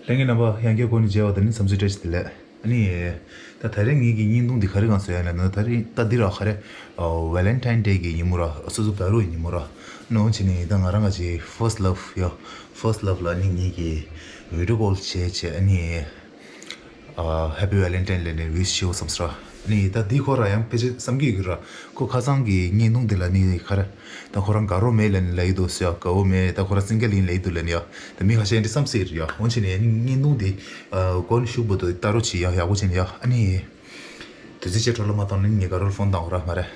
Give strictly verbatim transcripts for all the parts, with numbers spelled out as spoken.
ལྷན་རྒྱས་རྣམ་པ་ཡང་བསྐྱར་སྒོ་ནས་མཇལ་བ་དང་ནི་འཚམས་འདྲི་བཀྲ་ཤིས་བདེ་ལེགས། ཨ་ནི། ད་ད་རེས་ངེད་ཀྱི་བརྙན་ཐུང་འདི་ག་རེ་གང་བཟོ་ཡ་ལ་ན་ད་རེས་ད་འདི་ར་ག་རེ། ཨ། Valentine Day གི་ཉིན་མོ་ར་སོ་སོ་དགའ་རོགས་ཀྱི་ཉིན་མོ་ར་ནོ་བྱས་ནས་ད་ང་རང་ག་ཅིག་first love ཡ། First love ལ་ནི་ངེད་ཀྱི་video call བྱས་བྱས་ཨ་ནི། ཨ། Happy Valentine ལབ་ནས་wish ཞུ་བསམ་སོང་ར། ནི་ད་འདི་ཁོ་ར་ཡང་ཕལ་ཆེར་བསམ་གྱི་ཡོད་ར། ཁོ་ཁ་སང་གི་བརྙན་ཐུང་འདི་ལ་ནི་ག་རེ། ད་ཁོ་རང་དགའ་རོགས་མེད་ལབ་ནས་ལབ་ཡི་འདུག་ཟེར་ཡ། དགའ་བོ་མེད། ད་ཁོ་རང་single ཡིན་ལབ་ཡི་འདུག་ལབ་ནས་ཡ། ད་མི་ཁ་ཤས་འདི་བསམ་སྲིད་རེད་ཡ། འོན་ཆེ་ནས་ནི་བརྙན་ཐུང་འདི། ཨ། མགོ་ནས་གཞུག་བར་དུ་ལྟ་རོགས་བྱེད་ཡ། ཡག་པོ་བྱས་ནས་ཡ། ཨ་ནི། དུས་ཚོད་ཅིག་འཕྲོ་བརླག་མ་གཏོང་ནས་ངས་དགའ་རོགས་ལ་ཕོན་བཏང་ར་མ་རེད།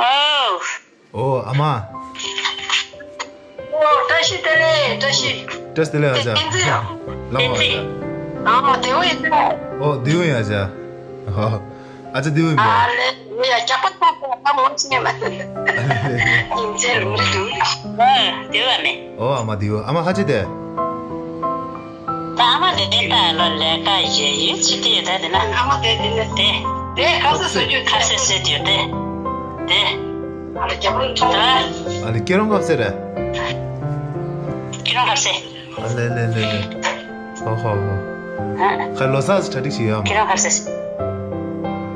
ཨོ། ཨོ། ཨ་མ། ཨོ། བཀྲ་ཤིས་བདེ་ལེགས། བཀྲ་ཤིས། བཀྲ་ཤིས་བདེ་ལེགས་ཨ་ཅག། བསྟན་འཛིན། ལགས་སོ་ཨ་ཅག། ཨ་མ་བདེ་པོ་ཡིན་ད། ཨོ། བདེ་པོ་ཡིན་ཨ་ཅག། ཨོ། ཨ་ཅག་བདེ་པོ་ཡིན་པས། ཨ་ལེ། ཡ་རྒྱགས་པ་ཐོག་ཐོག་ཨ་མ་ངོ་ཤེས་མ། ཨ་ལེ་ལེ་ལེ། ཡིན་ཚེ་རུང་རེ་འདུག། ཨ། བདེ་པོ་ཨ་མ། ཨོ། ཨ་མ་བདེ་པོ། ཨ་མ་ཁ་ཆེ་དེ། ད་ཨ་མ་དེ་དེ་ལྟ་ལོ་ལས་ཀ་ཡེ་ཡུལ་ཅི་དེ་ད་དེ་ན། ཨ་མ་དེ་དེ་ནི་དེ། དེ་ཁ་ཟས་བཟོ་རྒྱུ་ཁ་ཟས་བཟོ་རྒྱུ་དེ། དེ། ཨ་ལ་རྒྱབ་རུ་ཐོང་། ད། ཨ་ལ་སྐྱིད་རོང་ཁ་ཟས་རེད། སྐྱིད་རོང་ཁ་ཟས། ཨ་ལེ་ལེ་ལེ་ལེ། ཧོ་ཧོ་ཧོ། ཨ། ཁ་ལོ་གསར་གྱི་གྲ་སྒྲིག་ཞིག་ཡོད་མ། སྐྱིད་རོང་ཁ་ཟས།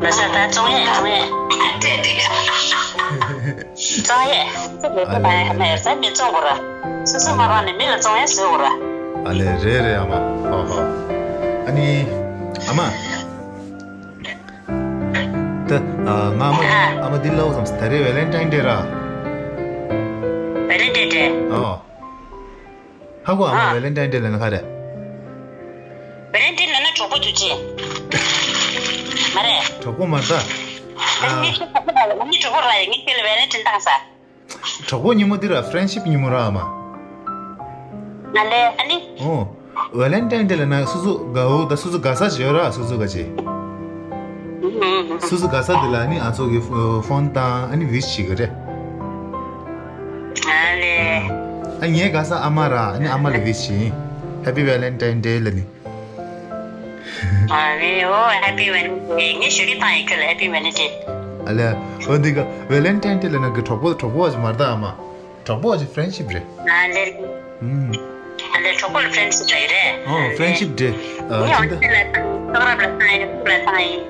ལོ་གསར་ད་བཙོང་ཡས་བཙོང་ཡས། བཙོང་ཡས། ཨ་ལེ། མི་བཙོང་དགོས་ར། སོ་སོ་མ་རང་ནས་མི་ལ་བཙོང་ཡས་བཟོས་དགོས་ར། ཨ་ལེ་རེད་རེད་ཨ་མ། ཧོ་ཧོ། ཨ་ནི། ཨ་མ། ད། ཨ། ང་ཨ་མ། ཨ། ཨ་མ་འདི་ལབ་བསམ་སོང་། ད་རེས་Valentine Day ར། Valentine Day། ཨོ། ཧ་གོ་ཨ་མ། ཨ། Valentine Day ལབ་ན་ག་རེ། Valentine ལབ་ན་གྲོགས་པོ་རྒྱུ་ཅན། མ་རེད། གྲོགས་པོ་མ་རེད་ད། ཨ། ངའི་གྲོགས་པོ་ར་ཡ། ངའི་ཁྱོད་ལ་Valentine བཏང་ས། གྲོགས་པོ་ཉིན་མོ་འདི་ར་friendship ཉིན་མོ་ར་ཨ་མ། ང་ལས་ཨ་ནི། ཨོ། Valentine Day ལབ་ན་སོ་སོ་དགའ་བོ་ད་སོ་སོ་དགའ་ས་ཞིག་ཡོད་ར། སོ་སོ་ག་ཅི། སོ་སོ་དགའ་ས་དེ་ལ་ནི་ཨ་ཚོགས་ཀྱི་ཕོན་བཏང་ཨ་ནི་wish བྱེད་ཀྱི་རེད། ཨ་ལེ། ཨ་ངའི་དགའ་ས་ཨ་མ་ར། ཨ་ནི་ཨ་མ་ལ་wish བྱེད། Happy Valentine Day ལབ་ནི། ཨ་ལེ། ཨོ། Happy Valentine Day། ངས་ཞུ་གི་བཏང་ཡིན་ཁྱོད་ལ་Happy Valentine Day། ཨ་ལེ། འོ་འདི་ག་Valentine Day ལབ་ན་གི་གྲོགས་པོ་གྲོགས་པོ་བ་ཞིག་མ་རེད་ད་ཨ་མ། གྲོགས་པོ་བ་ཞིག་friendship རེད། ཨ་ལེ། ཨུམ། ཨ་ལེ། གྲོགས་པོ་ལ་friendship རེད་རེད། ཨོ། friendship day། ཨ། ངས་འོ་ཅི་འདི་ལ་བཏང་། ཐོག་རབ་ལ་བཏང་ཡིན། ཕུག་ལ་བཏང་ཡིན།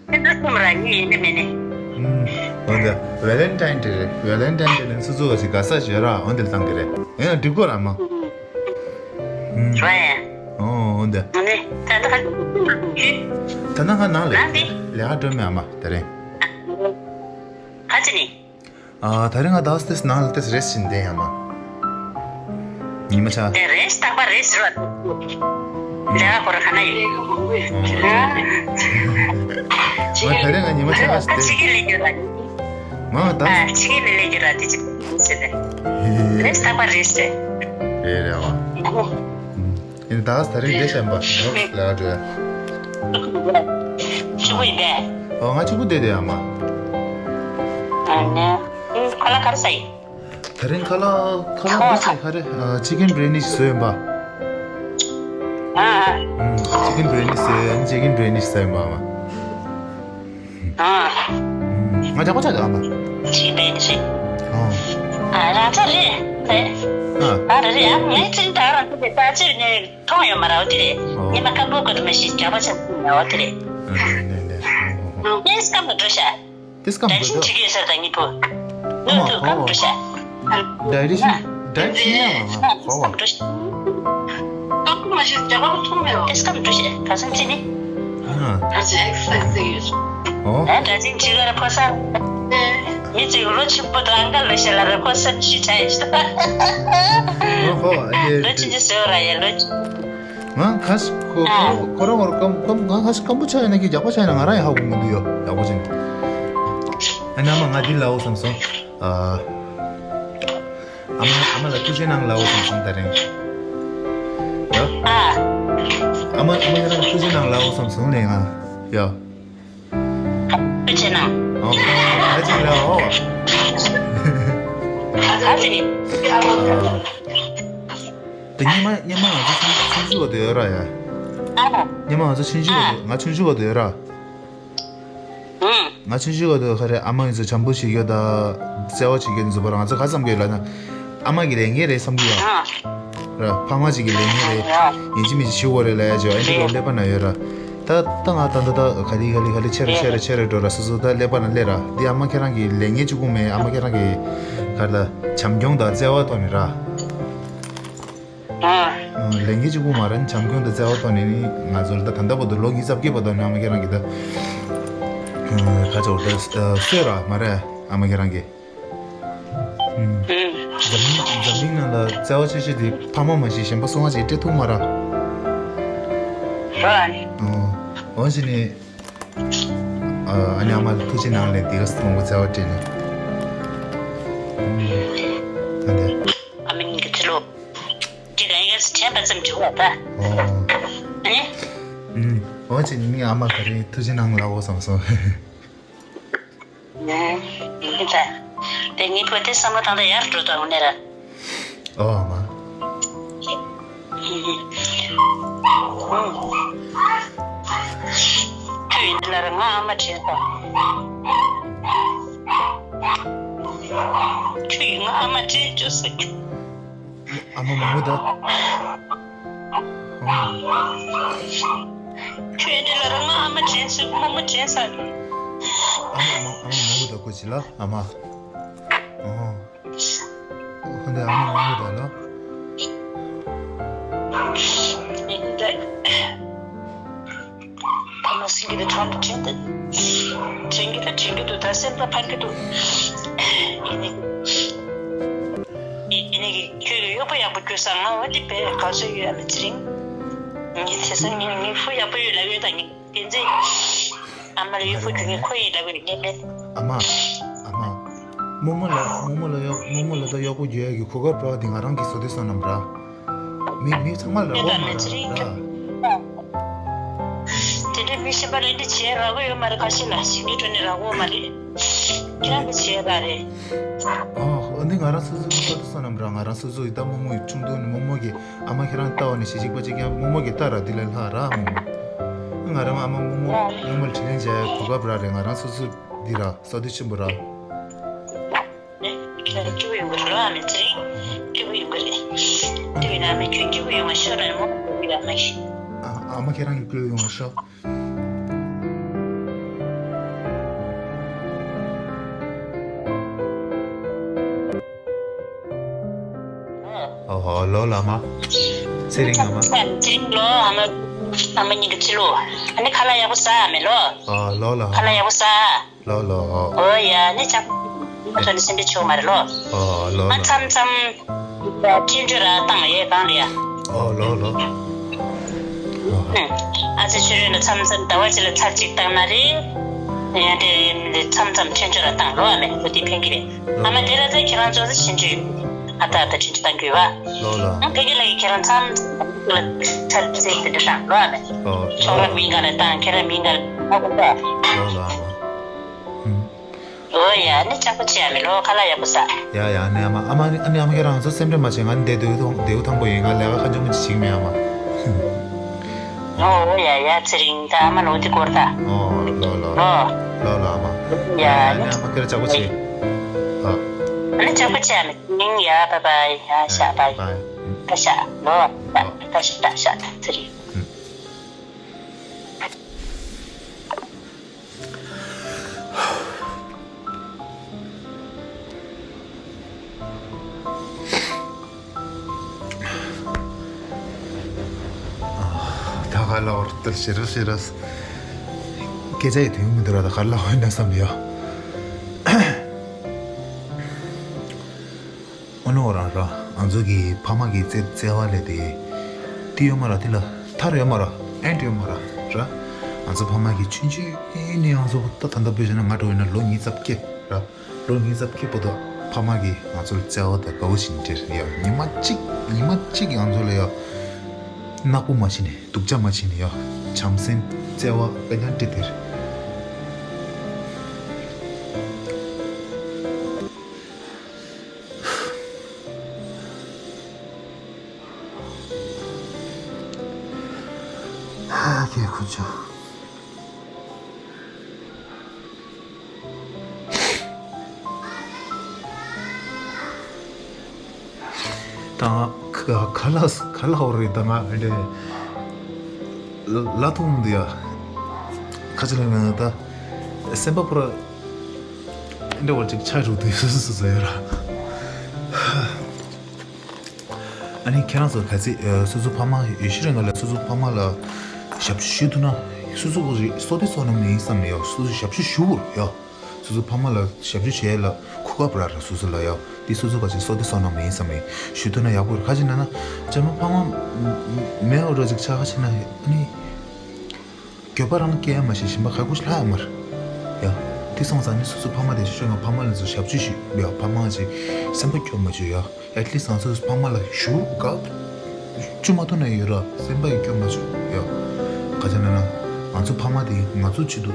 ཁྱེད་ཚོ་གསུམ་ར་གཉིས་ཡིན་ནི་མིན་ནི། ཨུམ། འོ་འདི་Valentine Day རེད། Valentine Day ལ་སོ་སོ་བ་ཞིག་དགའ་ས་ཞིག་ཡོད་ར། འོ་འདི་ལ་བཏང་གི་རེད། ཡང་འགྲིག་གོ་ར་མ། ཨུམ། རེད། ཨོ་འོ་འདི། ཨ་ནི་ད་ལྟ་ཁ་ཅིག་ད་ནང་ཁ་ནང་ལས་ནང་འདི། ལས་ཀ་འགྲོ་མེད་ཨ་མ་དེ་རིང་། ཁ་ཅིག་ནི། ཨ། དེ་རིང་ང་ཟླ་བ་དེ་ནང་ལ་དེ་rest བྱེད་བསྡད་ཡ་མ། ཉི་མ་ཆ། དེ་rest རྟག་པར་rest རོ། ལས་ཀ་ཁོ་ར་ག་ན་ཡོད། ཨོ། ང་དེ་རིང་ང་ཉི་མ་ཆ་ཨ་ད་ཕྱི་རྒྱལ་ལས་རྒྱུ་ར། ང་ད། ཨ། ཕྱི་རྒྱལ་ལས་རྒྱུ་ར་དེ་ཅི་ཟེར་ཏེ། rest རྟག་པར་rest རེད། རེད་རེད་བ། ཨུམ། ཡིན་ད་ད་རེས་འདི་བཤད་པ་ལ་འགྲོ། ཕྱུག་པོ་ཡིན་པས། ཨོ་ང་ཕྱུག་པོ་བསྡད་དེ་ཨ་མ། ཨ་ནི། ཁ་ལག་ག་རེ་ཟ་ཡིན། དེ་རིང་ཁ་ལག་ཁ་ལག་འདི་ཟ་ཡི་ག་རེ། ཨ། chicken biryani ཞིག་བཟོས་ཡིན་པ། ཨ་ཨ། ཨུམ། chicken biryani ཟོས་ཡིན། chicken biryani ཟ་ཡིན་པ་ཨ་མ། ཨ། ང་རྒྱག་པ་ཆགས་ཀྱི་ཨ་མ། ཅི་བས་ནི་ཞིག་ཨོ། ཨ་རང་ཚ་རེད་རེད། ཨ། ཨ་རེད་རེད། ཨ་ངའི་ཚིག་ད་རང་ཚོ་དེ་ལྟ་ཅིར་ནས་མཐོང་ཡོད་མ་རེད་དེ་རེད། ཨོ། ཉི་མ་སྐམ་པོ་གོ་དུ་མ་ཞིག་རྒྱག་པ་ཆགས་ཀྱི་ཡོད་དེ་རེད། ཨ་ལེ་ལེ་ལེ། ཨོ་ཧོ་ཧོ། ངའི་སྐམ་པོ་འགྲོ་ཤག་དེ་སྐམ་པོ་dietitian འགྲོ། བྱེད་ཀྱི་ཡོད་ས་ད་གཉིས་པོ། ཨ་མ་ནུ་དུ་ཧོ་སྐམ་ཧོ། འགྲོ་ཤག dietitian dietitian ཡང་ང་ཧོ་ཧོ། སྐམ་འགྲོ་ཤག་སྐམ་པོ་མ་ཞིག་རྒྱག་པ་མཐོང་མེད་པ། དེ་སྐམ་འགྲོ་ཤག་ག་ས་ཅི་ནི། ཨ། ད་ཅི་exercise ཡོད། ཨོ། ཨ་ད་ཅི་ཅི་ག་ར་ཕོ་ས། མི་ཅིག་ལོ་ཆེན་པོ་དང་ཨང་ཀལ་ལོ་ཤས་ལ་ར་ཕོ་སམ་ཤི་ཆ་ཡི་ཤི། ཨོ་ཧོ། ཨ་ལེ། ལོ་ཆེན་ཅི་ཟེར་ར་ཡ་ལོ་ཆེན། ང་ཁ་ཤས་ཁོ་ཨ། ཁོ་རང་ངོར་སྐམ་སྐམ་ང་ཁ་ཤས་སྐམ་པོ་ཆགས་ཡོད་ན་ཁྱེད་རྒྱགས་པ་ཆགས་ཡོད་ན་ང་རང་ཡང་ཧ་གོ་མི་འདུག་ཡོ་ཡག་པོ་ཅན། ཨ་ནི་ཨ་མ་ང་འདི་ལབ་འོ་བསམ་སོང་། ཨ། ཨ་མ་ཨ་མ་ལ་ཐུགས་རྗེ་གནང་ལབ་འོ་བསམ་སོང་ད་རིང་། ཡ། ཨ། ཨ་མ་ཨ་མ་ཁྱེད་རང་ཐུགས་རྗེ་གནང་ལབ་འོ་བསམ་སོང་ལས་ང་། ཡ། ཐུགས་རྗེ་གནང་། ཨོ། ཨ་ཅིག་ལབ་འོ། ཨ་ཅིག་ད་སྙེ་མ་སྙེ་མ་ང་ཚོ་ཆུང་ཆུང་ཆུང་བ་དེ་ཡོད་ར་ཡ། ཉི་མ་ང་ཚོ་ཆུང་ཆུང་བར་དུ་ང་ཆུང་ཆུང་བར་དུ་ཡོད་ར། ང་ཆུང་ཆུང་བར་དུ་ག་རེ་ཨ་མ་ཡིན་ཚོ་བྱམས་པོ་བྱེད་རྒྱུ་དང་བརྩེ་བ་བྱེད་རྒྱུ་ཡིན་ཚོ་བར་ང་ཚོ་ག་ཙམ་གྱི་ལ་ན་ཨ་མ་གི་ལས་འགན་རེད་བསམ་གྱི་ཡོད། ར་ཕ་མ་གཅིག་གི་ལས་འགན་རེད། ཡིན་གཅིག་མིན་གཅིག་བྱེད་དགོས་རེད་ལབ་ཡ་ཅིག་ཨ་འདྲ་གི་ཀླད་པ་ན་ཡོད་ར། ད་ད་ང་ད་ད་ད་ག་ལེ་ག་ལེ་ག་ལེ་ཆེ་རུ་ཆེ་རུ་ཆེ་རུ་འགྲོ་ར་སོ་སོ་ད་ཀླད་པ་ན་སླེབས་ར། འདི་ཨ་མ་ཁྱེད་རང་གི་ལས་འགན་གཅིག་པུ་མེད། ཨ་མ་ཁྱེད་རང་གི་ག་རེ་ད་བྱམས་སྐྱོང་དང་བརྩེ་བ་ཐོག་ནས་ར། ལས་འགན་གཅིག་པུ་མ་རེད། བྱམས་སྐྱོང་དང་བརྩེ་བ་ཐོག་ནས་ནི་ང་ཚོར་ད་ད་ལྟ་བར་དུ་ལོ་ཉིས་རྩ་བརྒྱད་བར་དུ་ནི་ཨ་མ་ཁྱེད་རང་གིས་ད་ཁ་ཆེ་བར་ད་གསོས་ར་མ་རེད་ཨ་མ་ཁྱེད་རང་གིས། འཛམ་གླིང་འཛམ་གླིང་ནང་ལ་བརྩེ་བ་ཆེ་ཤོས་དེ་ཕ་མ་མ་གཏོགས་གཞན་པ་སུ་ཡང་ཅིག་སྤྲད་ཐུབ་མ་རེད། འོ་འོ་ཞིག་ནི་ཨ་ནི་ཨ་མ་ལ་ཐུགས་རྗེ་གནང་ལས་དེ་ག་སུ་མང་པོ་བརྩེ་བ་སྤྲད་ནས་ཨ་འདི། ཨ་མ་གཉིས་ཀྱི་ཚེ་ལོ། ཅི་གང་ཡིན་དྲན་པ་ཙམ་བྱུང་བ་ད། ཨོ། ཨ་ནི། ཨུམ། འོ་ཅི་ནི་ཨ་མ་ག་རེ་ཐུགས་རྗེ་གནང་ལབ་འོ་བསམ་སོང་། ཨུམ། ཡིན་ད། དེ་ངའི་བུ་དེ་བསམ་བློ་བཏང་ད་ཡར་འགྲོ་ད་འོ་ནས་ར། ཨོ་ཨ་མ། ཨུམ། ཁྱོད་ཡིན་ན་ར་ང་ཨ་མ་དྲན་སོང་། ཁྱོད་ཡིན་ང་ཨ་མ་དྲན་བཅུག་སོང་། ཨ་མ་མང་པོ་ད། ཁྱོད་འདི་ལ་རང་ང་ཨ་མ་དྲན་སོང་རྨོ་མོ་དྲན་ས་རེད། ཨ་མ་མང་ཨ་མ་མང་པོ་ད་ཁོ་ཅི་ལ་ཨ་མ། ཨོ། ཁོ་འདི་ཨ་མ་མང་པོ་ད་ལ། ད་མ་སྲིང་གི་དེ་ཁྲོམ་དུ་དྲན་དེ། དྲན་གི་ད་དྲན་གི་འདུག་ད་སེམས་པ་ཕམ་གི་འདུག་ཡིན་ནི། ཡིན་ནི་གི་ཁྱོད་ཀྱི་གཡོག་པོ་ཡག་པོ་གྱུར་ས་ང་འོ་དེ་བས་ག་ཚོད་ཡོད་ཨ་མ་ཚེ་རིང་། ངས་དེ་སང་ངས་ངའི་ཕུ་ཡག་པོ་ཡོད་ལབ་ཡོད་ད་ངས་དེ་ཚེ། ཨ་མ་ལ་གཡོག་པོ་གྱུར་ངས་ཁོ་ཡིན་ལབ་ཡོད་ངས་མེད། ཨ་མ། ཨ་མ། རྨོ་མོ་ལ་རྨོ་མོ་ལ་གཡོག་རྨོ་མོ་ལ་ད་གཡོག་པོ་རྒྱུག་ཡ་གི་གོ་སྐབས་འདྲ་བ་དེ་ང་རང་གིས་བཟོ་དུས་སོང་ནམ་ར། མི་མི་ཚང་མ་ལ་རག་གོ་མ་རེད་ལ། དེ་འདྲའི་མི་གཞན་པ་ལ་འདི་བྱས་རག་གི་ཡོད་མ་རེད། ཁ་ཤས་ལ་ཞིག་འདི་སྤྲོད་ནས་རག་གོ་མ་རེད། ཁྱེད་རང་གིས་བྱས་རག་རེད། ཨོ་འདི་ང་རང་སོ་སོ་གི་ས་དུ་སོང་ནམ་ར། ང་རང་སོ་སོ་ཡི་ད་རྨོ་མོ་ཡི་ཆུང་དུས་ནས་རྨོ་མོ་གི་ཨ་མ་ཁྱེད་རང་ལྟ་བ་ནས་ཞེ་གཅིག་པ་གཅིག་ཀྱང་རྨོ་མོ་གི་ལྟ་ར་འདི་ལས་ལྷག་ར་རྨོ་མོ། ང་རང་ཨ་མ་རྨོ་མོ་རྨོ་མོ་ལ་དྲིན་ལན་འཇལ་ཡ་གོ་སྐབས་རག་རེད། ང་རང་སོ་སོ་འདི་ར་ས་དུ་ཆེན་པོ་ར། སྐྱིད་པོ་ཡོང་གི་རེད་ལོ་ཨ་མ་ཚེ་རིང་། སྐྱིད་པོ་ཡོང་གི་རེད། དེ་བས་ན་ཨ་མ་ཁྱོད་སྐྱིད་པོ་ཡོང་བ་ཤོག་ལ་རྨོ་མོ་ཡིན་ལ་མ་ཤི། ཨ་ཨ་མ་ཁྱེད་རང་གི་སྐྱིད་པོ་ཡོང་བ་ཤོག་ཨོ་ལོ་ལ་མ། ཚེ་རིང་ལ་མ། ཚེ་རིང་ལོ་ཨ་མ། ཨ་མ་གཉིས་ཀྱི་ཚེ་ལོ། ཨ་ནི་ཁ་ལག་ཡག་པོ་ཟ་ཨ་མ་ལོ། ཨོ་ལོ་ལ་ཁ་ལག་ཡག་པོ་ཟ། ལོ་ལོ། ཨོ་ཡ་ནི་ཅག་ཐོན་སེམས་པའི་ཆོག་མ་རེད་ལོ། ཨོ་ལོ་ང་ལོ། མཚམས་མཚམས་ཁྲིམས་གཅོད་ར་བཏང་ཡས་གང་རེད་ཡ། ཨོ་ལོ་ལོ། ཨ་ཙི་ཆུ་རོལ་ལ་མཚམས་མཚམས་ཟླ་བ་གཅིག་ལ་ཚར་གཅིག་བཏང་ན་རེད། ཡ་དེ་མཚམས་མཚམས་ཁྲིམས་གཅོད་ར་བཏང་ལོ་ཨ་མས་ཁོ་དེ་ཕན་གི་རེད། ཨ་མ་དེ་ལ་ཚེ་ཁྱེད་རང་ཚོ་ཚེ་ཕྱིན་ཆུ་ཡོད། ཨ་ད་ད་ཕྱིན་ཆུ་བཏང་དགོས་བ། ལོ་ལོ། ང་ཕ་གི་ལ་ཡི་ཁྱེད་རང་མཚམས་མཚམས་ལ་ཚར་ཚེ་དེ་འདྲ་བཏང་ལོ་ཨ་མས། ཨོ་ཚོང་ར་མིན་ག་ལ་བཏང་ཁྱེད་རང་མིན་ག་ལ་ཨ་ཁོ་ལོ་ལོ་ཨ་མ། ཨོ་ཡ་ནི་ཅག་པོ་ཅི་ཡ་མེད་ལོ་ཁ་ལག་ཡག་པོ་ཟ། ཡ་ཡ་ཨ་ནི་ཨ་མ་ཨ་མ་ཨ་ནི་ཨ་མ་ཁྱེད་རང་ཚོ་སེམས་ཁྲལ་མ་བྱེད། ང་འདི་སྡོད་ཐང་སྡེའུ་ཐང་པོ་ཡིན། ང་ལས་ཀ་ཁ་འཇོག་མི་བྱེད་མེད་ཨ་མ། ཨོ་ཡ་ཡ་ཚེ་རིང་ད་ཨ་མ་ལོ་འདི་སྐོར་ད། ཨོ་ལོ་ལོ། ལོ། ལོ་ལོ་ཨ་མ། ཡ་ཡ་ཨ་ནི་ཨ་མ་ཁྱེད་རང་ཅག་པོ་བྱེད། ཨ། ཨ་ནི་ཅག་པོ་བྱེད་ཨ་མ་ཡིན་ཡ་བྷའི་བྷའི་ཡ་ཤ་བྷའི། ད་ཤ་ལོ། ད་ཤ་ད་ཤ་ད་ཚེ་རིང་། ད་ག་ལ་བར་དུ་ཤི་ར་ཤི་ར། སྐད་ཆ་ཡི་དོན་མི་འདུག་ར། ད་ག་ལ་འོ་ན་བསམ་ཡོད། ཨོ་ནོ་རང་ར་ང་ཚོ་གི་ཕ་མ་གི་བརྩེ་བརྩེ་བ་ལས་དེ་དེ་ཡོད་མ་ར། དེ་ལ་ཐར་ཡོད་མ་ར། ཨེན་ཌི་ཡོད་མ་ར་ར། ང་ཚོ་ཕ་མ་གི་ཆུང་ཆུང་ནས་ང་ཚོ་ད་ད་ལྟ་བོད་ཤ་ན་ང་འགྲོ་ཡོད་ན་ལོ་ཉིས་རྩ་བརྒྱད་ར། ལོ་ཉིས་རྩ་བརྒྱད་བར་དུ་ཕ་མ་གིས་ང་ཚོར་བརྩེ་བ་དང་དགའ་བོ་བྱིན་སྟེར་ཡ། ཉི་མ་གཅིག་ཉི་མ་གཅིག་ང་ཚོ་ལ་ཡ་ནག་པོ་མ་བྱིན་ནས་སྡུག་ཅག་མ་བྱིན་ནས་ཡ་བྱམས་སེམས་བརྩེ་བ་དཔེ་ཉག་སྤྲད་དེར། ཆ། ད་ང་ཁ་ཁ་ལག་ཁ་ལག་འོར་རེད། ད་ང་འདི་ལ་ཐུག་འདི་ཡ་ཁ་ཆེ་ལ་ན་ད་སེམས་པ་པུ་ར་འདི་འོར་ཅིག་ཆ་རུ་དུ་སུ་སུ་སུ་ཡོད་ར། ཨ་ནི་ཁྱེད་རང་ཚོ་ག་ཚོད་སོ་སོ་ཕ་མ་ཡོད་ཤི་རེ་ང་ལ་སོ་སོ་ཕ་མ་ལ་ཞབས་ཞུ་ཞུ་ཐུབ་ན་སོ་སོ་གོ་རེ་སོ་དེ་སོ་ན་མེད་ཡིན་བསམ་ཡོད། སོ་སོ་ཞབས་ཞུ་ཞུ་བོར་ཡོད། སོ་སོ་ཕ་མ་ལ་ཞབས་ཞུ་བྱས་ལ་གོ་སྐབས་རག་ར། སོ་སོ་ལ་ཡ་འདི་སོ་སོ་ག་ཅིག་སོ་དེ་སོ་ན་མེད་ཡིན་བསམ་མེད་ཞུ་ཐུབ་ན་ཡག་པོ་རེད། ག་ཅིག་ན་ན་ཅམ་མ་ཕ་མ་མེད་འོ་ར་ཅིག་ཆ་ག་ཕྱིན་ན་ཨ་ནི་འགྱོད་པ་རང་སྐྱེ་ཡ་མ་ཤེས་ཞིམ་པ་ཁ་ཁུ་ལྷ་ཡ་མར་ཡ། དེ་སོང་ཙང་ནི་སོ་སོ་ཕ་མ་དེ་ཤོད་ང་ཕ་མ་ལ་ཚོ་ཞབས་ཞུ་ཞུ་ཡ། ཕ་མ་ཅིག་སེམས་པ་སྐྱོ་མ་བཅུག་ཡ། ཨེཊ་ལི་སི་ང་ཚོ་ཕ་མ་ལ་ཞུ་ག་བཅུ་མ་ཐུབ་ན་ཡོད་ར་སེམས་པ་ཡི་སྐྱོ་མ་བཅུག་ཡ། ག་ཅིག་ན་ན་ང་ཚོ་ཕ་མ་དེ་ང་ཚོ་ཆེད་དུ་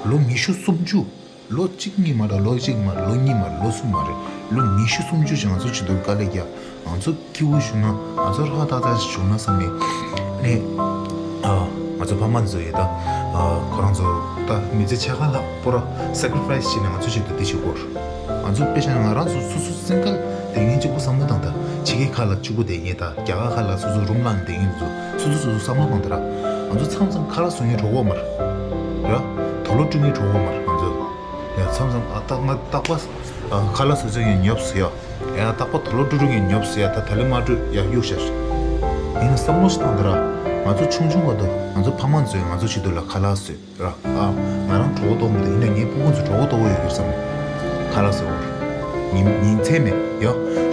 ལོ་ཉི་ཤུ་སུམ་ཅུ། ལོ་གཅིག་གཉིས་མ་རེད། ལོ་གཅིག་མ་རེད། ལོ་གཉིས་མ་རེད། ལོ་གསུམ་མ་རེད། ལོ་ཉི་ཤུ་སུམ་ཅུ་ཞིག་ང་ཚོ་ཆེད་དུ་དཀའ་ལས་རྒྱག་ང་ཚོ་སྐྱིད་པོ་བྱུང་ན་ང་ཚོ་ཧྲ་ཏག་ཏག་ཞིག་བྱུང་ན་བསམ་ནས་ནས་ཨ་ང་ཚོ་ཕ་མ་ཚོ་ཡོད་ད། ཨ་ཁོ་རང་ཚོ་ད་མི་ཚེ་ཕྱེད་ཀ་ལྷག་པོ་ར་སེ་ཀི་རི་ཕ་ཡི་སི་བྱས་ནས་ང་ཚོ་ཆེད་དུ་འདི་བྱེད་དགོས། ང་ཚོ་དཔེ་བཞག་ན་ང་རང་ཚོ་སོ་སོ་སིང་གལ་བསྡད་མཁན་གཅིག་པུ་བསམ་བློ་བཏང་ད། ཕྱི་རྒྱལ་ཁག་ལ་གཅིག་པུ་བསྡད་མཁན་ད། རྒྱ་གར་ཁག་ལ་སོ་སོ་རུམ་བླངས་བསྡད་མཁན་ཚོ་སོ་སོ་སོ་སོ་བསམ་བློ་བཏང་ད་ར། ང་ཚོ་མཚམས་མཚམས་ཁ་ལག་བཟོ་མཁན་གྲོགས་པོ་མར་ར། དུག་ལོག་སྤྲུག་མཁན་གྲོགས་པོ་མར་ང་ཚོ། ཡ་མཚམས་མཚམས་ཨ་རྟག་ང་རྟག་པ་ཨ་ཁ་ལག་བཟོ་བཟོ་མཁན་ཉོབ་སུ་ཡ། ཡ་རྟག་པ་དུག་ལོག་སྤྲུག་སྤྲུག་མཁན་ཉོབ་སུ་ཡ། ད་ད་ལེ་མ་སྤྲོད་ཡ་གཡུག་ཤར། ཡིན་ན་བསམ་བློ་ཞིག་བཏང་ད་ར། ང་ཚོ་ཆུང་ཆུང་བར་དུ་ང་ཚོ་ཕ་མ་ཚོས་ང་ཚོ་ཆེད་དུ་ལ་ཁ་ལག་བཟོས་ར། ཨ་ང་རང་གྲོགས་པོ་གཏོང་མི་འདུག་ཡིན་ན་ངའི་སྤུ་གུ་ཚོ་གྲོགས་པོ་གཏོང་བ་ཡོད་ཀྱི་བསམ་ནས་ཁ་ལག་བཟོས་འོར། ཉིན་ཉིན་མཚན་མེད་ཡ།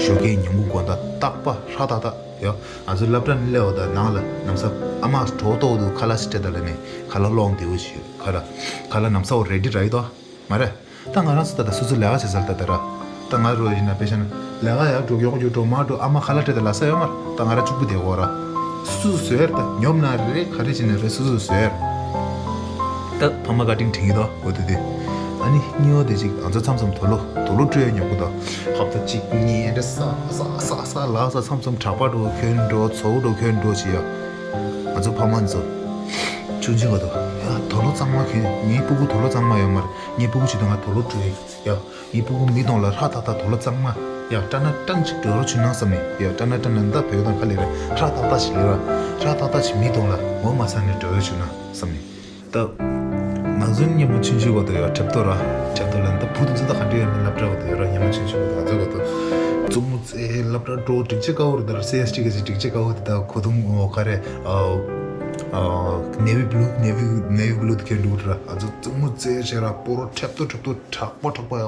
ཞོགས་ཀའི་ཉིན་གུང་དགོང་དག་རྟག་པ་ཧྲ་ཏག་ཏག་ཡ། ང་ཚོ་སློབ་གྲྭ་ནས་སླེབས་པ་དང་ནང་ལ་ལམ་སང་ཨ་མ་གྲོགས་ཏོག་ཏུ་ཁ་ལག་ཞིག་སྤྲད་ད་ལ་ནས་ཁ་ལག་སློང་བདེ་བོ་ཞིག་ཁ་ལག་ཁ་ལག་ལམ་སང་འོ་རེ་ཌི་ར་ཡོད་དོ། མ་རེད། ད་ང་རང་ཚོ་ད་ལྟ་སོ་སོ་ལས་ཀ་བྱེད་ས་ལ་ད་ལྟ་ར། ད་ང་རོ་ཡིན་ན་དཔེ་བཞག་ན་ལས་ཀ་ཡར་འགྲོ་ཡོང་རྒྱུ་འགྲོ་མ་འགྲོ་ཨ་མ་ཁ་ལག་སྤྲད་དེ་ལ་ས་ཡོད་མ་རེད། ད་ང་རང་གཅིག་པུ་བསྡད་ཡོད་ར། སོ་སོ་བཟོས་ར། ད་ཉོབ་ན་རེད་ག་རེ་བྱེད་ན་རེད་སོ་སོ་བཟོས་ར། ད་ཕ་མ་བཀའ་དྲིན་དྲན་གྱི་འདུག་འོ་དེ་དེ། ཨ་ནི་སྨྱོ་དེ་ཅིག་ང་ཚོ་མཚམས་མཚམས་དུག་ལོག་དུག་ལོག་སྤྲོད་ཡ་ཉོབ་གི་འདུག་ཧབ་ད་གཅིག་གཉིས་འདྲ་ས་ས་ས་ས་ལ་ས་མཚམས་མཚམས་གྲྭ་པ་འགྲོ་ཁྱོད་འགྲོ་ཚོ་འགྲོ་ཁྱོད་འགྲོ་བྱེད་ཡ། ང་ཚོ་ཕ་མ་ཚོ་ཆུང་ཆུང་ག་དུ་ཡ་དུག་ལོག་གཙང་མ་ཁྱོད་ངའི་སྤུ་གུ་དུག་ལོག་གཙང་མ་ཡོད་མ་རེད། ངའི་སྤུ་གུ་ཆེད་དུ་ང་དུག་ལོག་སྤྲོད་ཡ། ངའི་སྤུ་གུ་མིག་གདོང་ལ་ཧྲ་ཏག་ཏག་དུག་ལོག་གཙང་མ་ཡ་སྐྲ་ན་སྐྲ་ཅིག་འགྲོ་རོགས་བྱུང་ན་བསམ་ནས་ཡ་སྐྲ་ན་སྐྲ་ན་མདའ་བོད་དང་ཁ་ལས་ར་ཧྲ་ཏག་ཏག་ཞིག་ལས་ར་ཧྲ་ཏག་ཏག་ཞིག་མིག་གདོང་ལ་ངོ་མ་ཚ་ནས་འགྲོ་རོགས་བྱུང་ན་བསམ་ནས། ད་ང་ཚོའི་སྙེ་མོ་ཆུང་ཆུང་བར་དུ་ཡ་ཁྲེབ་ཏོ་ར་ཁྲེབ་ཏོ་ལ་འདི་བུ་དང་ཚོ་ད་ག་འདྲ་ཡོད་མིན་སློབ་གྲྭ་བར་དུ་ཡ་ར་སྙེ་མོ་ཆུང་ཆུང་བར་དུ་ང་ཚོ་བར་དུ་བཙུན་མོ་ཚེ་སློབ་གྲྭ་འགྲོ་སྒྲིག་ཆས་དཀའ་བོ་རེད། ད་ར་སི་ཨེས་ཊི་གི་ཅིག་སྒྲིག་ཆས་དཀའ་བོ་དེ་ད་གོ་དུང་ངོ་ག་རེ་ནེ་ཝི་བྷུ་ལུ་ནེ་ཝི་ནེ་ཝི་བྷུ་ལུ་དེ་ཁྱེར་འདུག་ར། ང་ཚོ་བཙུན་མོ་ཚེ་ཆེ་ར་པོ་རོ་ཁྲེབ་ཏོ་ཁྲེབ་ཏོ་དྲག་པོ་དྲག་པོ་ཡ།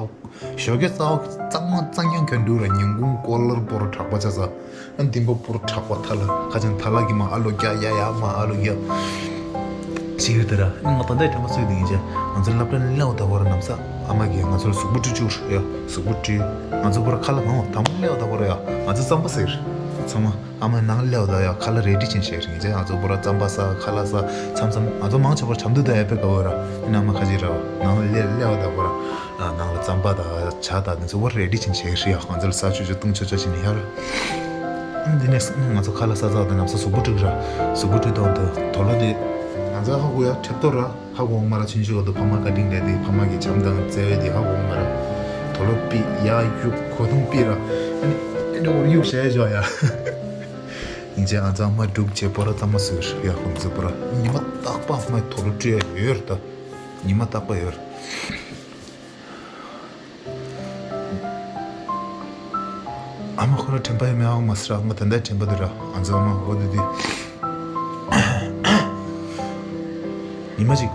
ཞོགས་ཀས་རྩ་བ་གཙང་མ་གཙང་རྐྱང་གྱོན་འདུག་ར། ཉིན་གུང་ཀོ་ལར་པོ་ར་དྲག་པ་ཆ་ས། ཨ་མདུན་པ་པོ་ར་དྲག་པ་ཐ་ལ་ཁ་ཅན་ཐ་ལ་གི་མ་ཨ་ལོ་རྒྱ་ཡ་ཡ་མ་ཨ་ལོ་རྒྱ། ཅི་ཡོད་དེ་ར་ཨ་ང་ད་ལྟའི་དྲན་པ་གསོས་དེ་ཡིན་ཅེ། ང་ཚོ་སློབ་གྲྭ་ནས་སླེབས་ད་བོ་ར་ནམ་ས་ཨ་མ་གིས་ང་ཚོར་གཟུགས་པོ་བཀྲུ་བཅུག་ཡ། གཟུགས་པོ་བཀྲུས། ང་ཚོ་བོ་ར་ཁ་ལག་མང་བ་དམ་སླེབས་ད་བོ་ར་ཡ་ང་ཚོ་རྩམ་པ་ཟེར། ཚང་མ་ཨ་མ་ནང་སླེབས་ད་ཡ་ཁ་ལག་རེ་ཌི་ཆེན་བྱས་རིང་ཅེ། ང་ཚོ་བོ་ར་རྩམ་པ་ས་ཁ་ལག་ས་མཚམས་མཚམས་ང་ཚོ་མང་ཆེ་བོ་ཆབ་མདོ་ད་ཡ་པེ་ག་བོ་ར་ཨ་ནི་ཨ་མ་ཁ་ཅིག་ར་ནང་སླེབས་སླེབས་ད་བོ་ར། ནང་ལ་རྩམ་པ་དང་ཇ་དང་དེ་ཚོ་བོ་རེ་ཌི་ཆེན་བྱས་ཤི་ཡ། ང་ཚོ་ལ་ཟ་ཆོག་ཆོག་བཏུང་ཆོག་ཆོག་བྱས་ནས་ཡ་ར། འདི་ནས་ང་ཚོ་ཁ་ལག་ཟ་ཚར་དང་ནམ་ས་གཟུགས་པོ་བཀྲུས་ར། གཟུགས་པོ་བཀྲུས་དང་དུ་དོ་ལོ་དེ། ང་ཚོ་ཧ་གོ་ཡ་ཁྲེབ་ཏོ་ར་ཧ་གོ་མ་ར་ཆུང་ཆུང་བར་དུ་ཕ་མ་བཀའ་དྲིན་ལས་དེ་ཕ་མ་གི་བྱམས་དང་བརྩེ་བས་དེ་ཧ་གོ་མ་ར། དོ་ལོ་པི་ཡ་གཡུག་གོ་དུང་པི་ར། ཨ་ནི་ཨེ་འདྲ་བོར་གཡུག་བྱས་ཆོག་ཡ། ཡིན་ཅེ་ང་ཚོ་ཨ་མ་སྒྲུབ་བྱས་པོ་ར་རྩམ་མ་ཟོས་ཡ་ཁོང་ཚོ་པོ་ར་ཉི་མ་རྟག་པ་ཨ་མ་དོ་ལོ་བཀྲུས་ཡ་ཡོད་ར་ད། ཉི་མ་རྟག་པ་ཡོད་ར། ཨ་མ་ཁོ་རང་དྲན་པ་ཡོད་མེད་ཨ་མ་ཟེར་ཨ་མ་ད་ལྟ་དྲན་པ་འདུག་ར། ང་ཚོ་ཨ་མ་འོ་དེ་དེ། ཉི་མ་གཅིག་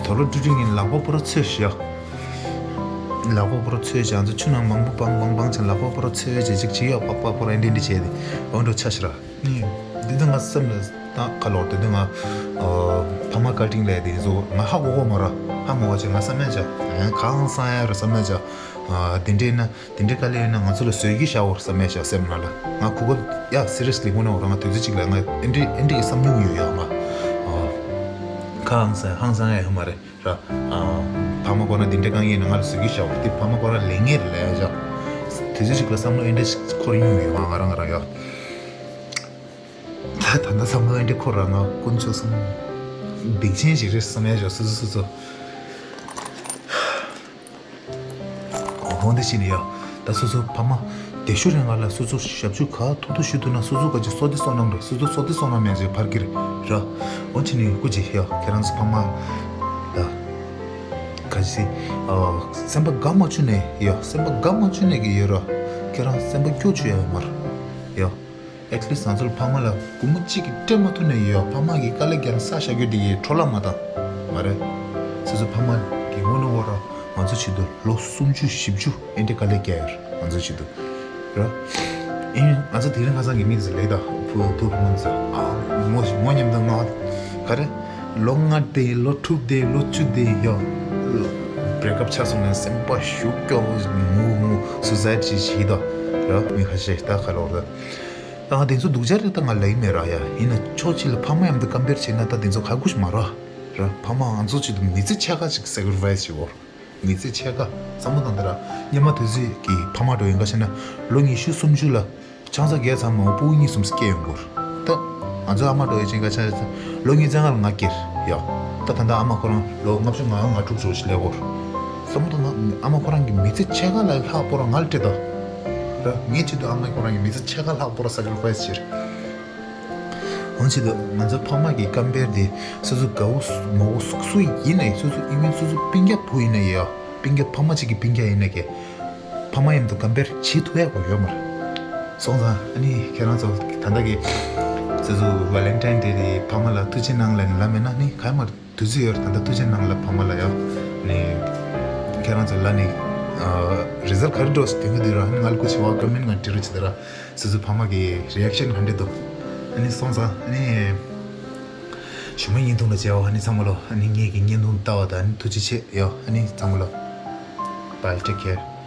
དོ་ལོ་བཀྲུ་བཀྲུ་ངས་ལག་པ་པོ་ར་ཚོས་ཤི་ཡ། ལག་པ་པོ་ར་ཚོས་ཤི་ང་ཚོ་ཆུ་ནང་མང་པོ་སྦང་སྦང་སྦང་ཅན་ལག་པ་པོ་ར་ཚོས་ཤི་ཅིག་ཅིག་ཡ་པག་པག་པོ་ར་ཨེ་འདྲ་འདྲ་བྱས་ཏེ་འོ་འགྲོ་ཆ་ཤི་ར། ནི། འདི་ད་ང་སེམས་ལ་ད་ག་ལོར་དེ་ད་ང་ཕ་མ་བཀའ་དྲིན་ལས་དེ་ཚོ་ང་ཧ་གོ་གོ་མ་ར་ཧ་མ་གོ་ཅེ་ང་བསམ་ཡ་ཅག་གང་བསམ་ཡ་ར་བསམ་ཡ་ཅག་དེ་འདྲས་ན་དེ་འདྲས་དཀའ་ལས་ཡོད་ན་ང་ཚོ་ལ་བཟོས་ཀྱི་བཞག་འོར་བསམ་ཡ་ཅག་སེམས་ནང་ལ་ང་གོ་གོ་ཡ་སི་རི་ཡས་ལི་ངོ་ན་འོ་ར་ང་དུས་ཚོད་ཅིག་ལ་ང་ཨེ་འདྲས་ཨེ་འདྲས་ཀྱི་བསམ་མྱོང་ཡོད་ཡ་ང་ཁ་ཧང་སང་ཧང་སང་ཡ་ཡོད་མ་རེད། ར། ཕ་མ་ཁོ་ན་འདི་འདྲའི་དཀའ་ངལ་ནི་ང་ལ་བཟོས་ཀྱི་བཞག་འདི་ཕ་མ་ཁོ་ན་ལས་ངན་རེད་ལས་བཞག་དེ་ཚོ་ཞིག་ལ་བསམ་བློ་ཨེ་འདྲ་ཞིག་འཁོར་ཡོང་ཡོད་ང་ང་རང་ང་རང་ཡ། ད་ད་ལྟ་བསམ་བློ་ཨེ་འདྲ་འཁོར་ར་ང་དཀོན་མཆོག་གསུམ། སྡིག་ཆེན་ཞིག་རེད་བསམ་ཡ་ཞོ་སོ་སོ་སོ་སོ། འོ་འདི་ཕྱིན་ནས་ཡ། ད་སོ་སོ་ཕ་མ་དེ་ཤུ་རེ་ང་ལ་སོ་སོ་ཞབས་ཞུ་ག་ཐུག་ཐུག་ཞུ་ཐུབ་ན་སོ་སོ་ག་ཅིག་བསོད་བདེ་བསོད་ནམས་རེད། སོ་སོ་བསོད་བདེ་བསོད་ནམས་མེད་ཅིག་ཕར་ཀིར་ར། འོ་ཕྱིན་ནས་སྐུ་མཁྱེན་ཡ། ཁྱེད་རང་ཚོ་ཕ་མ་ད་ག་ཅིག་སེམས་པ་དགའ་མ་བཅུག་ནས་ཡ། སེམས་པ་དགའ་མ་བཅུག་ནས་གི་ཡོད་ར། ཁྱེད་རང་སེམས་པ་སྐྱོ་བཅུག་ཡ་ཡོད་མ་རེད་ཡ། At least ང་ཚོར་ཕ་མ་ལ་སྒོར་མོ་གཅིག་གིས་སྤྲད་མ་ཐུབ་ན་ཡོད། ཕ་མ་གིས་དཀའ་ལས་རྒྱག་ན་ས་ཞ་གི་དེ་ཡི་འཕྲོ་བརླག་མ་བཏང་མ་རེད། སོ་སོ་ཕ་མ་གི་དངོས་གནས་འོ་ར་ང་ཚོ་ཆེད་དུ་ལོ་སུམ་ཅུ་བཞི་བཅུ་ཨེ་འདྲ་དཀའ་ལས་རྒྱག་ཡོད་ར། ང་ཚོ་ཆེད་དུ་ར། ཨིན། ང་ཚོ་དེ་རིང་ཁ་སང་གི་མི་ཚོ་ལས་ད་ཕུ་ཐུ་ཕུ་མ་ཚོ་ཨ་མོ་མོ་མཉམ་དུ་ང་ག་རེ་ལོ་ལྔ་དེ་ལོ་དྲུག་དེ་ལོ་བཅུ་དེ་ཡོད། break up ཆགས་སོང་ནས་སེམས་པ་ཤུགས་སྐྱོ་བོ་ངུ་ངུ་སུ་སའི་ཌི་བྱེད་ད་ར། མི་ཁ་ཤས་ད་ག་ལོར་ད། ཨ་དེ་ཚོ་སྡུག་ཅག་རེད་ད་ང་ལབ་ཀྱི་མེད་ར་ཡ། ཡིན་ན་ཕྱོགས་གཅིག་ལ་ཕ་མ་མཉམ་དུ་ཀམ་པེར་བྱས་ན་ད་དེ་ཚོ་ག་གུ་ཞིག་མ་ར། ར་ཕ་མ་ང་ཚོ་ཆེད་དུ་མི་ཚེ་ཕྱེད་ཀ་ཅིག་སེ་ཀི་རི་ཕའི་སི་བྱེད་འོར། མི་ཚེ་ཕྱེད་ཀ་བསམ་བློ་བཏང་དེ་ར། སྔོན་མ་དུས་ཚོད་ཀྱི་ཕ་མ་འགྲོ་ཡིན་ག་བྱས་ན་ལོ་ཉི་ཤུ་སུམ་ཅུ་ལ་ཆང་ས་བརྒྱབ་ཚར་མ་འོ་སྤུ་གུ་གཉིས་གསུམ་སྐྱེས་ཡོང་གོ་ར། ད་ང་ཚོ་ཨ་མ་འགྲོ་ཡི་ཅིང་ག་ཆ་ལོ་ཉིས་བརྒྱ་ལྔ་ལ་ང་སྐྱེས་ཡ། ད་ད་ལྟ་ཨ་མ་ཁོ་རང་ལོ་ལྔ་བཅུ་ང་ལྔ་དྲུག་ཙམ་ཞིག་སླེབས་ཡོད་ར། བསམ་བློ་བཏང་ན་ཨ་མ་ཁོ་རང་གི་མི་ཚེ་ཕྱེད་ཀ་ལ་ལྷག་པོ་ར་ང་ལ་སྤྲད་ད་ར། ངའི་ཆེད་དུ་ཨ་མ་ཁོ་རང་གི་མི་ཚེ་ཕྱེད་ཀ་ལྷག་པོ་ར་སེ་ཀི་རི་ཕའི་སི་བྱེད་ར། འོན་ཆེད་དུ་ང་ཚོ་ཕ་མ་གི་ཀམ་པེར་དེ་སོ་སོ་དགའ་བོ་མོ་བོ་སུ་ཡིན་ནའི་སོ་སོ་ཨི་ཝེན་སོ་སོ་སྤུན་ཀྱག་བུ་ཡིན་ན་ཡ། སྤུན་ཀྱག་ཕ་མ་གཅིག་གི་སྤུན་ཀྱག་ཡིན་ན་གི་ཕ་མ་མཉམ་དུ་ཀམ་པེར་བྱེད་ཐུབ་ཡག་གོ་ཡོད་མ་རེད། སོང་ཙང་ཨ་ནི་ཁྱེད་རང་ཚོ་ད་ལྟ་གི་སོ་སོ་ཝ་ལེན་ཊའིན་ཌེ་དེ་ཕ་མ་ལ་ཐུགས་རྗེ་གནང་ལབ་ནས་ལབ་མེད་ན་ནི་ག་ཡོད་མ་རེད། དུས་ཚོད་ཡོད་རེད། ད་ལྟ་ཐུགས་རྗེ་གནང་ལབ་ཕ་མ་ལ་ཡ། ནི་ཁྱེད་རང་ཚོ་ལ་ནི་རི་ཛལ་ག་རེ་འགྲོ་སི་དེ་གི་དུས་ར་ཨ་ནི་ང་ལ་སྐུ་མཁྱེན་བ་ཀོ་མེན་ང་འབྲི་རོགས་བྱེད་དེ་ར། སོ་སོ་ཕ་མ་གི་རི་ཨེག་ཤན་ག་འདྲ་འདུག་ཨ་ནི་སོང་ཙང་ཨ་ནི་ཞུ་མ་ཡིན་ཐུང་ལ་བྱས་བ། ཨ་ནི་ཚང་མ་ལོ་ཨ་ནི་ངེད་ཀྱི་བརྙན་ཐུང་ལྟ་བ་དང་ཨ་ནི་ཐུགས་རྗེ་ཆེ་ཡོ། ཨ་ནི་ཚང་མ་ལོ། Bye, take care.